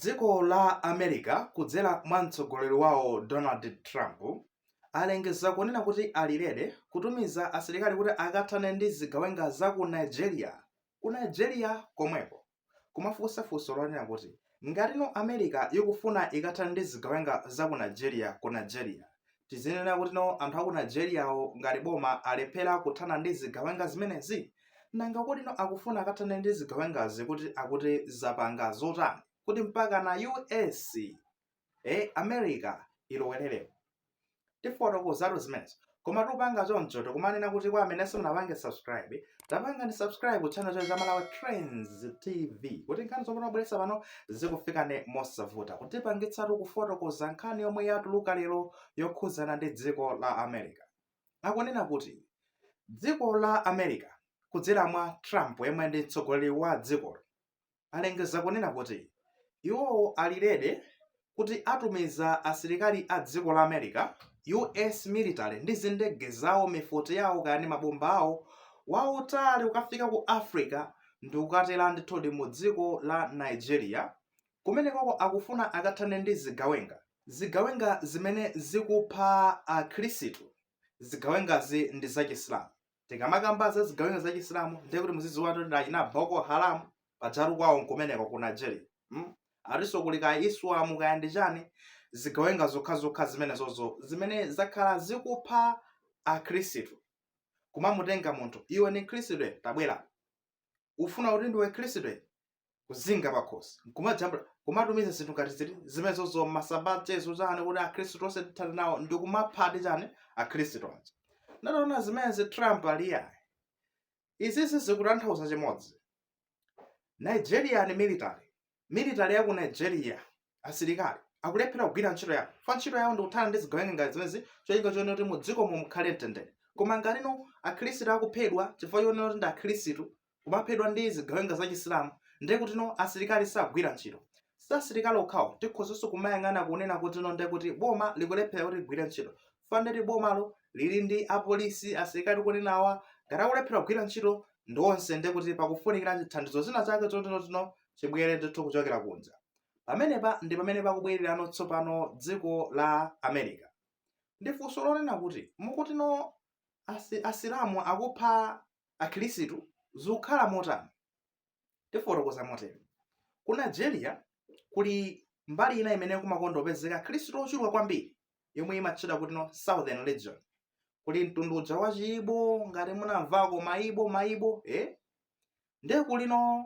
Dziko la America kudzera mwa mtsogoleri wawo Donald Trump alengeza kunena kuti ali ready kutumiza asilikali kuti akathane ndi zigawenga za ku Nigeria, ku Nigeria komweko. Kumafunsa funso lonena kuti ngatino America ikufuna ikathane ndi zigawenga za ku Nigeria ku Nigeria, tizinena kutino anthu aku Nigeriawo ngati boma alephera kuthana ndi zigawenga zimenezi? Nanga kodino akufuna akathane ndi zigawengazi kuti akuti zapanga zotani kuti mpaka na US, America ilowererepo? Tifotokozatu zimenezo. Koma tikupanga choncho tikumanena kuti kwa amene simunapange subscribe, tapangani subscribe channel cha Malawi Trends TV kuti nkhani zomwe timabweretsa pano zikufikani mosavuta. Kutipangitsatu kufotokoza nkhani yomwe yatuluka lero yokhudzana ndi dziko la America. Akunena kuti dziko la America kudzera mwa Trump yemwe ndi mtsogoleri wa dzikolo alengeza kunena kuti iwowo ali ready kuti atumiza asilikali a dziko la America, US military, ndi zindege zawo, mifuti yawo kaya ndi mabomba awo wautali kukafika ku Africa ndikukatera ndithudi mu dziko la Nigeria. Kumenekoko akufuna akathane ndi zigawenga. Zigawenga zimene zikupha Akhristu, zigawengazi ndi zachisilamu. Tikamakamba za zigawenga za Chisilamu ndiye kuti muzidziwa kuti ndi achina Boko Haram, pajatu kwawo nkumeneko ku Nigeria. Atinso kuli ka ISWAP kaya ndi chani, zigawenga zokhazokha zimenezozo zimene zakhala zikupha Akhristu. Kumamutenga munthu, iwe ndi Mkhristu eh, tabwera. Ufuna kuti ndiwe Mkhristu eh? Kuzinga pakhosi nkumajambula, kumatumiza zinthu ngati zili zimenezozo masamba amchezo chani kuti Akhristu tonse tithane nawo, ndikumaphadi chani Akhristu aja. Ndataona zimenezi Trump ali yayi, izizi zikutanthauza chimodzi: Nigerian military, military ya ku Nigeria, asilikali akulephera kugwira ntchito yawo. Fa ntchito yawo ndi kuthana ndi zigawenga ngati zimenezi, cholinga chonena kuti mu dzikomo mukhale mtendere. Koma ngatino Akhristu akuphedwa chifukwa chonena kuti ndi Akhristu, kumaphedwa ndi zigawenga za Chisilamu, ndiye kutino asilikali sagwira ntchito. Si asilikali okhawo, tikhozanso kumayang'ana kunena kutino ndiye kuti boma likulephera kuti ligwire ntchito. Fa ndeti bomalo lili ndi apolisi, asilikali kunenawa, ngati akulephera kugwira ntchito ndi onse, ndiye kuti pakufunikira chithandizo china chake chotinotino chibwere ndithu kuchokera kunja. Pamenepa ndi pamene pakubwererano tsopano dziko la America. Ndi funso lonena kuti mukutino Asilamu akupha Akhristu, zikukhala motani? Tifotokoza motere. Ku Nigeria kuli mbali ina imene kumakonda kupezeka Akhristu ochuluka kwambiri yomwe imatchedwa kuti no Southern Region. Kuli mtundu uja wa Chiibo, ngati munamvako Maibo, Maibo, eh? Ndiye kulino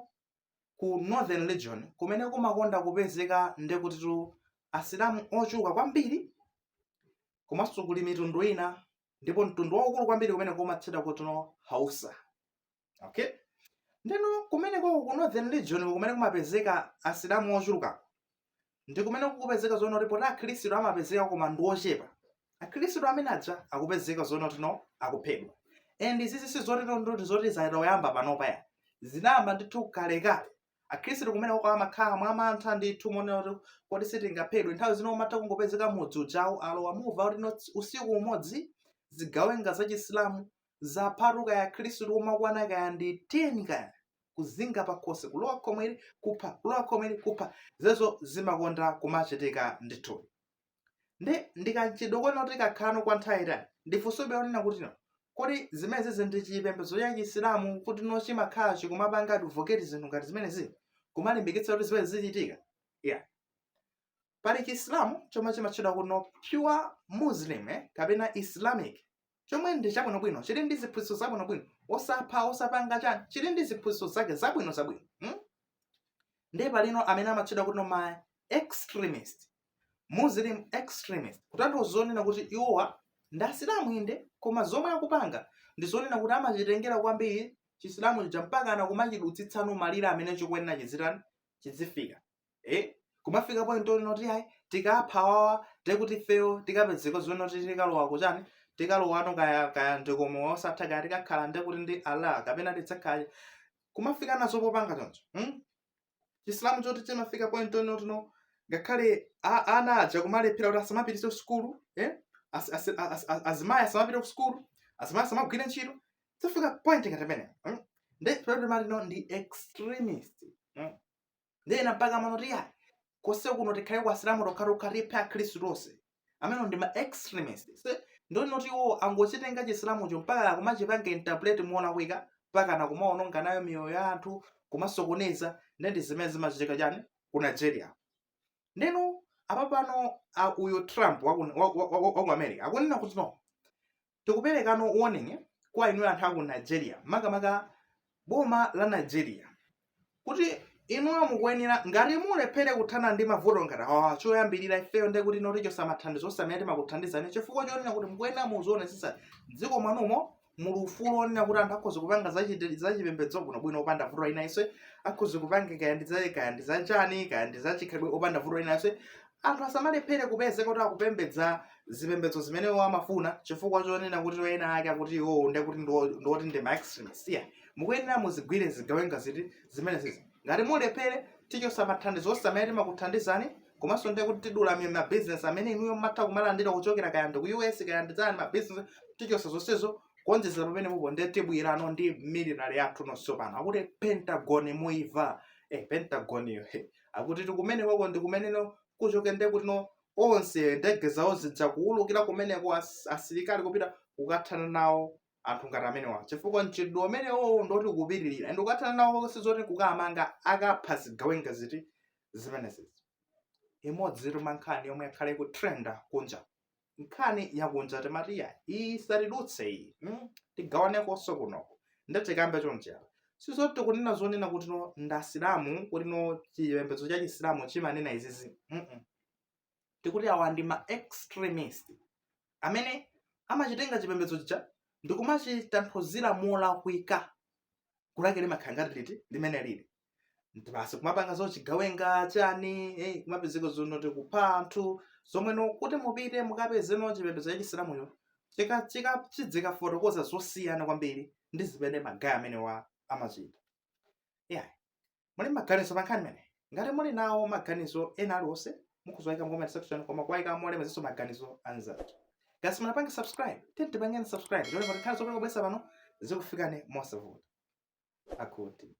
ku Northern Region kumene kumakonda kupezeka ndekutitu Asilamu ochuluka kwambiri, komanso kuli mitundu ina, ndipo mtundu waukulu kwambiri kumene kumatchedwa kuti no Hausa. Okay, ndeno kumeneko ku Northern Region kumene kumapezeka Asilamu ochuluka ndi kumene kukupezeka zoona kuti poti Akhristu amapezeka koma ndi ochepa, Akhristu amene aja akupezeka zoona kuti no akuphedwa. And izizi si zoti ndoti zoti zayamba panopa ya, zinayamba ndithu kalekale. Akhristu kumeneko amakhala mwamantha ndithu monena kuti kodi sitingaphedwe? Nthawi zino umatha kungopezeka mudzi ujawo alowa, mumva kuti no usiku umodzi zigawenga za Chisilamu zaphatu kaya Akhristu omakwana kaya ndi 10 kaya, kuzinga pakhosi, kulowa khomo ili kupha, kulowa khomo ili kupha. Zezo zimakonda kumachitika ndithu. Ndi ndikanchidwe kuona kuti kakhalano kwa nthawi itali. Ndifunsobe onena kuti no kodi zimenezi ndi chipembedzo cha Chisilamu kuti no chimakhala chikumapanga advocate zinthu ngati zimenezi, kumalimbikitsa kuti zimene zichitika? Yeah, pali Chisilamu chomwe chimatchedwa kuti no pure Muslim, kapena Islamic, chomwe ndi chabwinobwino, chili ndi ziphunzitso zabwinobwino, osapha, osapanga chani, chili ndi ziphunzitso zake zabwino zabwino, Ndiye palino amene amatchedwa kuti no ma extremist, Muslim extremist, kutanthauza zonena kuti iwowa ndi Asilamu inde, koma zomwe akupanga ndi zonena kuti amachitengera kwambiri Chisilamu chija mpaka ana kumachidutsitsano malire amene chikuyenera chizitani, chizifika, kumafika point onena kuti ayi, tikapha awawa ndiye kuti ifeyo tikapezeka zonena kuti tikalowa kuchani, tikalowano kaya kaya ndikomo osatha, kaya tikakhala ndiye kuti ndi Allah kapena tidzakhala, kumafika nazo popanga choncho, Chisilamu choti chimafika point onena kuti no ngakhale ana aja kumalephera kuti asamapitise ku sukulu, azimayi asamapite ku sukulu, azimayi asamagwire ntchito, zifika point ngati imeneyo, Ndi pamene timati no ndi extremist, Ndi ena mpaka amanoti yayi. Konse kuno tikhale kwa Asilamu tokhatokha, tiphe Akhristu tonse. Amenewo ndi ma extremist. Ndonoti iwo angochitenga Chisilamucho mpaka kumachipanga interpret molakwika, mpaka na kumaononga nayo miyoyo ya anthu, kumasokoneza. Ndi zimene zimachitika chani ku Nigeria. Ndeno apa pano uyu Trump waku America akunena kuti, "No, tikuperekano warning kwa inuyo anthu aku Nigeria, makamaka boma la Nigeria, kuti inuyo mukuyenera, ngati mulephere kuthana ndi mavuto ngati awa, choyambirira ifeyo ndiye kuti tichosa mathandizo onse amene timakuthandizani, chifukwa chonena kuti mukuyenera muzionesesa dziko mwanumo muli ufulu onena kuti anthu akhoza kupanga zachipembedzo bwinobwino opanda vuto inayinso, akhoza kupanga kaya ndi zachani, kaya ndi zachikhalidwe opanda vuto inayinso. Anthu asamalephere kupezeka kuti akupembedza zipembedzo zimene iwo amafuna chifukwa chonena kuti ena ake akuti iwo ndiye kuti ndiwoti ndi ma extremists. Yeah, mukuyenera muzigwire zigawenga ziti zimene zizi. Ngati mulephere, tichosa mathandizo onse amene timakuthandizani, komanso ndiye kuti tidula ma business amene inuyo mmatha kumalandira kuchokera kaya ndi ku US, kaya ndi zani, ma business tichosa zonsezo. Kuonjezera pamene popo, ndiye tibwerano ndi military yathu nonso pano." Akuti Pentagon muiva, Pentagon iyo, akuti tikumene kwako ndi kumeneno kuchoke, ndiye kuti no onse ndege zawo zidza kuwulukira kumeneko, asilikali kupita kukathana nawo anthu ngati amenewa, chifukwa mchitidwe umenewo ndoti kupitirira and kukathana nawo sizoti kukamanga, akapha zigawenga ziti zimenezi. Imodzi mwa nkhani yomwe yakhale kutrenda kunja, nkhani yakunja, timati ya isatidutse iyi, Tigawanekonso kunoko. Ndatikambe chonchi apa, sizoti tikunena zonena kuti no ndasilamu, kuti no chipembedzo cha Chisilamu chimanena izizi. Tikuti awa ndi ma extremist amene amachitenga chipembedzo chija ndikumachitanthauzira molakwika, kulake limakhala ngati liti limene lili basi kumapanga zochigawenga chani, kumapezeka zonoti kupha anthu, zomweno kuti mupite mukapezeno chipembedzo cha Chisilamuyo chika chidzikafotokoza zosiyana kwambiri ndi zimene ma guy amenewa amachita. Yeah, muli maganizo pa nkhani imene? Ngati muli nawo maganizo ena aliwonse, mukhoza mu comment section, koma kuwayika molemezenso maganizo anzathu. Ngati simunapange subscribe, tiyeni tipangeni subscribe chole kuti nkhani zomwe kubwesa pano zikufikani mosavuta. Akuti